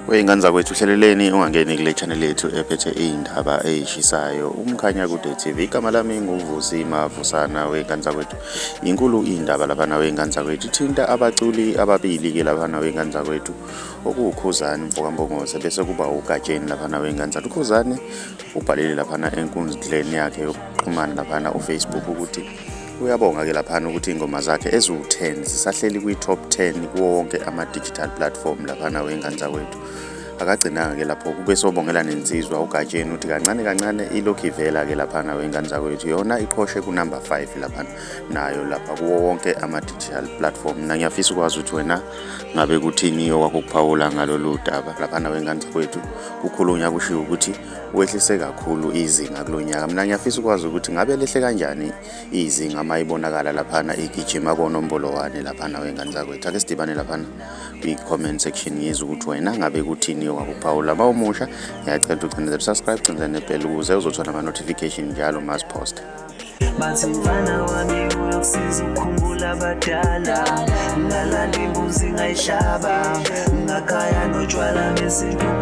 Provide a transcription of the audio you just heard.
Wey'ngane zakwethu, hleleleni ungangeni kule channel yethu ephethe iy'ndaba ey'shisayo, Umkhanyakude TV. Igama lami nguVusi Mavusana. Wey'ngane zakwethu, inkulu iy'ndaba laphana. Wey'ngane zakwethu, ithinta abaculi ababili-ke laphana. Wey'ngane zakwethu, okuwuKhuzani mfokaMpungose, bese kuba uGatsheni laphana. Wey'ngane zakwethu, uKhuzani ubhalile laphana enkundleni yakhe yokuxhumana laphana uFacebook ukuthi uyabonga-ke laphana ukuthi iy'ngoma zakhe eziwu-10 zisahleli kwi-top 10 kuwo wonke ama-digital platform laphana. Wey'ngane zakwethu, akagcinanga-ke lapho, kube sobongela nensizwa uGatsheni ukuthi kancane kancane ilokhu ivela-ke laphana. Wey'ngane zakwethu, yona iqhoshe kunumber 5 laphana nayo lapha kuwo wonke ama-digital platform. Mina ngiyafisa ukwazi ukuthi wena ngabe kuthini okwakho ukuphawula ngalolu daba laphana. Wey'ngane zakwethu, kukhulunywa kushiwo ukuthi wehlise kakhulu izinga kulo nyaka. Mina ngiyafisa ukwazi ukuthi ngabe lehle kanjani izinga uma ibonakala laphana igijima konombolo 1 laphana. Wey'ngane zakwethu, ake sidibane laphana kwi-comment section, ngizwe ukuthi wena ngabe kuthini okwakuphawula. Uma umusha, ngiyacela ukuthi ucindezele subscribe, cindezele nebell ukuze uzothola ama-notification njalo masiposta. Bathi mfana wami uyokusiza ukukhumbula abadala. Ngalanda imbuzi ngayihlaba, ngakhaya notshwala besintu.